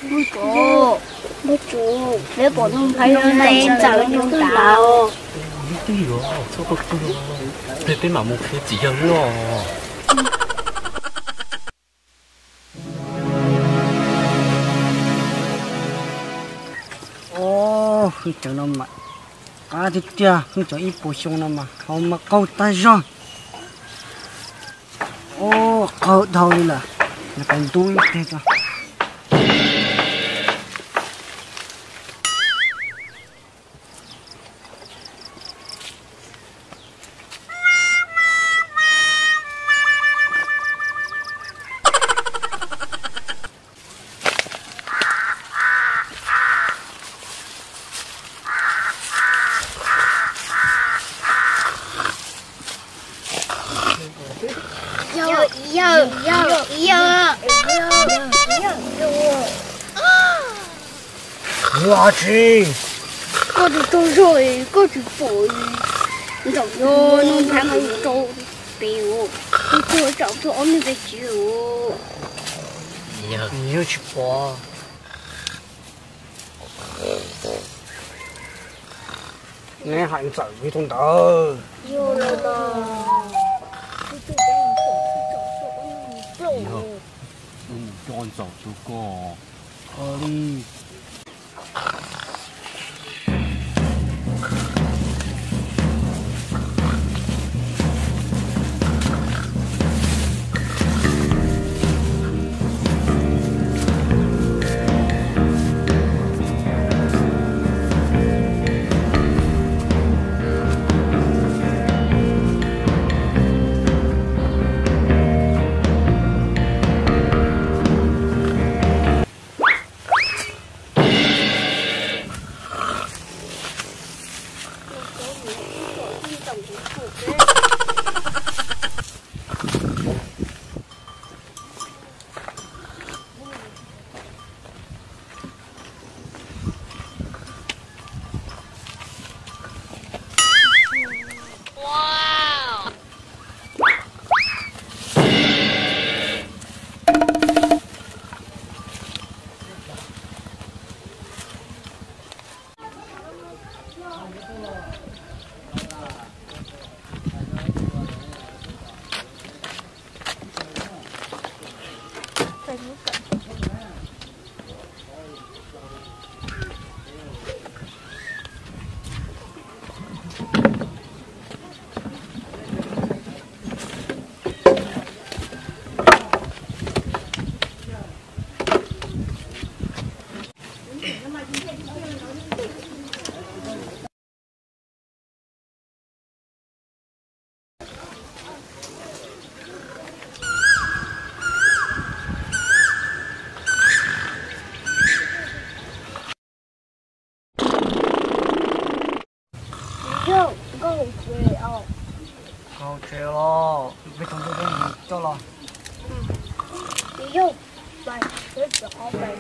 Npawg Tsum, npawg Tsum, peb pom Nuj Nplhaib nrog Ntxawm nyob ntawd. Twb yuav txhob quaj quaj, peb mam mus qhia txiv yawg los. Ob, hwj cawv no mas qab tiag tiag, hwj cawv ib puas xyoo no mas haus mas qaug tag zog. Ob, qaug dhau li lawm, nws qas ntub ib teg tso. Yawg, yawg, yawg, yawg. Yog tsi? Koj tsis tau zog, koj tsis pom Ntxawm nrog Nuj Nplhaib mus rau pem, kuv tuaj tsam tuaj ob niag peb tsis. Yawg tsis pom. Neb hais Ntxawm li tau ntawd. Yog, wb mus coj Ntxawm rau koj. Ua li. Yog, nkauj hauv tsev os. Nkauj hauv tsev los, peb tau ntuj peb mus coj los. Yog, pais, peb tsis qhov pais.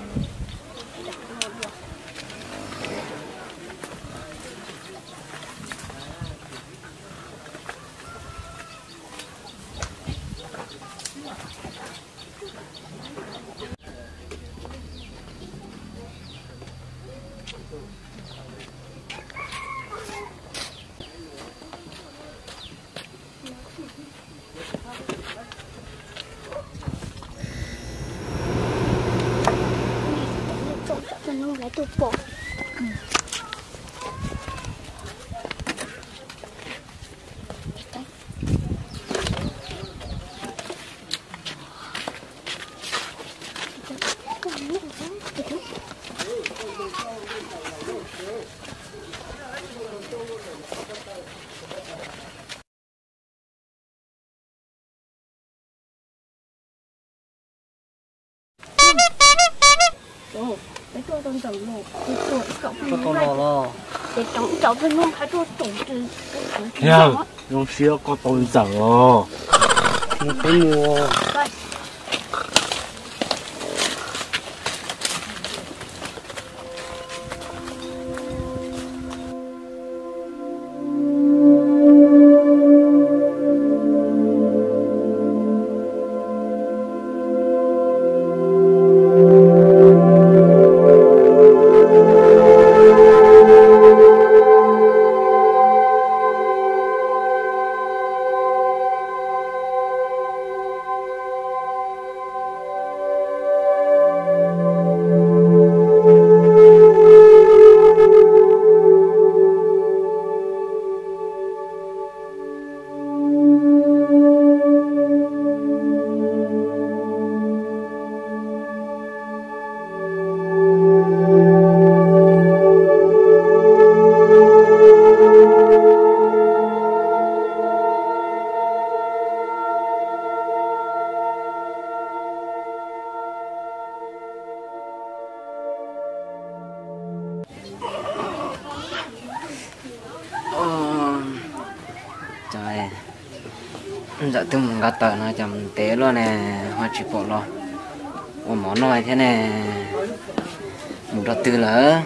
Yog, zoo siab koj tau Ntxawm os. Mus peb mus. Ntxawm twb mus nqa taws no cas mus ntev luaj ne, ho tsis pom los ua mov noj thiab ne. Mus rau twg lawm?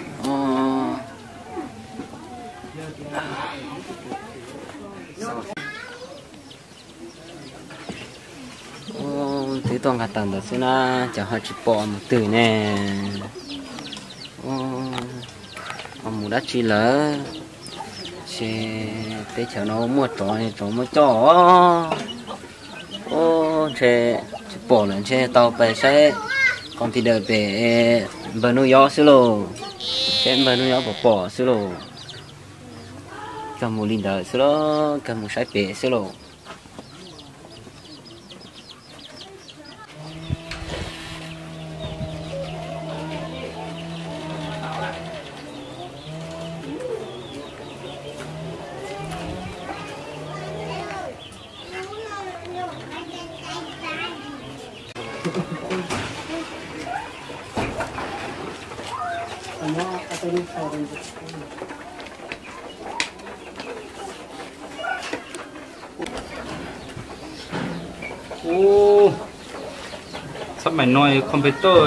Twb tuaj nqa taws ntawd xwb na, cas ho tsis pom mus twg ne. Ho mus dab tsi lawm? Ces teb chaws no muaj tsov, tsov muaj coj os. Ntshe tsis pom lawm, ntshe tau pais saib computer pem npawg Nuj Yob xwb lauj. Saib npawg Nuj Yob pom pom xwb lauj. Kawg mus li ntawd xwb lauj, kawg mus saib pem xwb lauj. Ub, xab maim no computer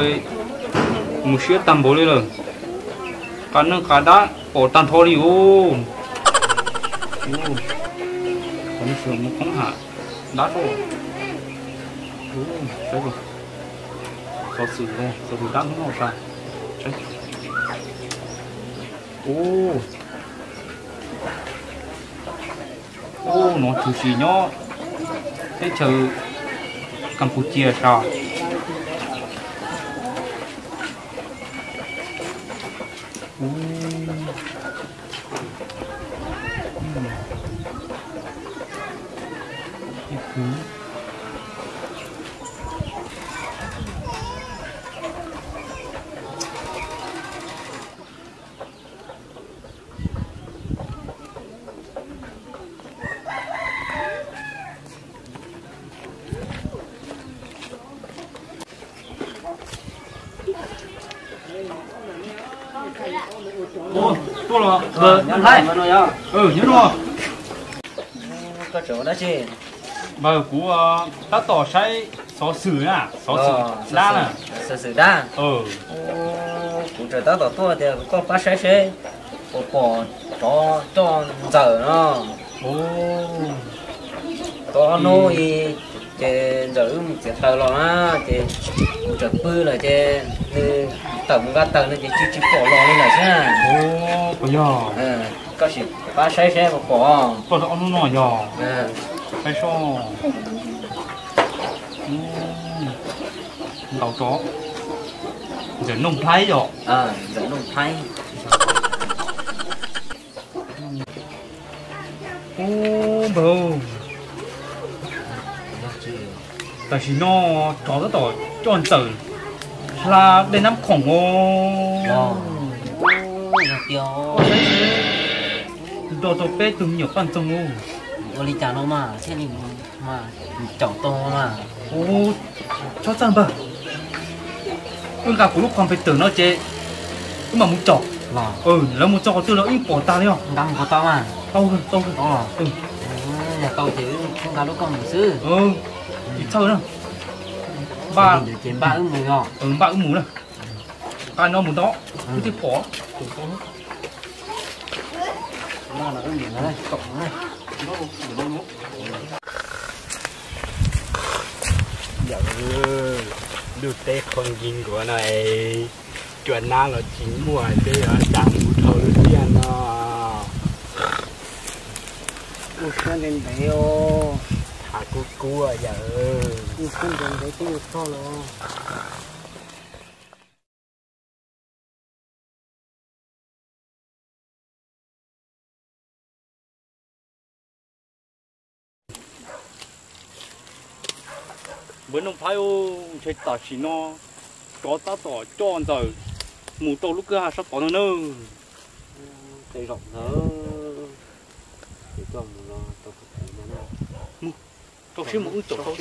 mus siab tag npaum li lawm. Qab neeg qab dab pom tag nrho li os. Ub, qhov no xyov mus khoob ham dab tso. Ub, saib xov xwm, xov xwm dab hnub no sas. Ub. Ub, no tshwm sim nyob teb chaws Campuchia sas. Tuaj los nyob no. Koj tseem ua dab tsi? Npawg, kuv tab tom saib xov xwm na, xov xwm dab na. Xov xwm dab. Kuv tseem tab tom tuaj tias koj pab saib seb puas pom tsov coj ntxawm no. Tau ob hnub li ces ntxawm wb mus txiav taws los na, ces kuv tseem pw lawm ces nws tawm mus nqa taws no ces tsis tsis pom los li lawm xwb na. Puas yog? Koj sim pab saib seb puas pom. Tuaj tau ob hnub no yog. Saib seb. Ntaus tsov. Ntxawm Nooj Thaib yog. Ntxawm Nooj Thaib. Ub, npawg, tam sim no tsov tab tom coj ntxawm hla dej Nab Khoom os. Nrog rau peb tug me nyuam poj ntxoog ua li cas no mas thiaj li caum tau mas. Ub, txhob txhawj npawg, wb nqa kuv lub computer no ces wb mam mus caum. Lawv mus txog qhov twg los wb pom tag li os. Nqa mus kom tau mas. Tau, tau. Yog tau ces wb nqa lub koj mus xwb. Tsis txhawj na. Npaj ces npaj wb mus yog. Npaj wb mus na. Nqa no mus nto, wb thiaj pom. Yawm, ntuj teb qhua nkig nkuav no es, cua nab los tsis muaj, twb yog cas mus dhau lub tiaj no. Ua siab ntev ntev os. Tham kub kub yawm. Ua siab ntev ntev twb yuav txog los. Npawg Nooj Thaib, ntshe tam sim no tsov tab tom coj ntxawm mus rau lub kwj ha sab tod no nawb. Tej zaum ntawd, ces coj mus los tau, mus, rau siab mus wb caum tau.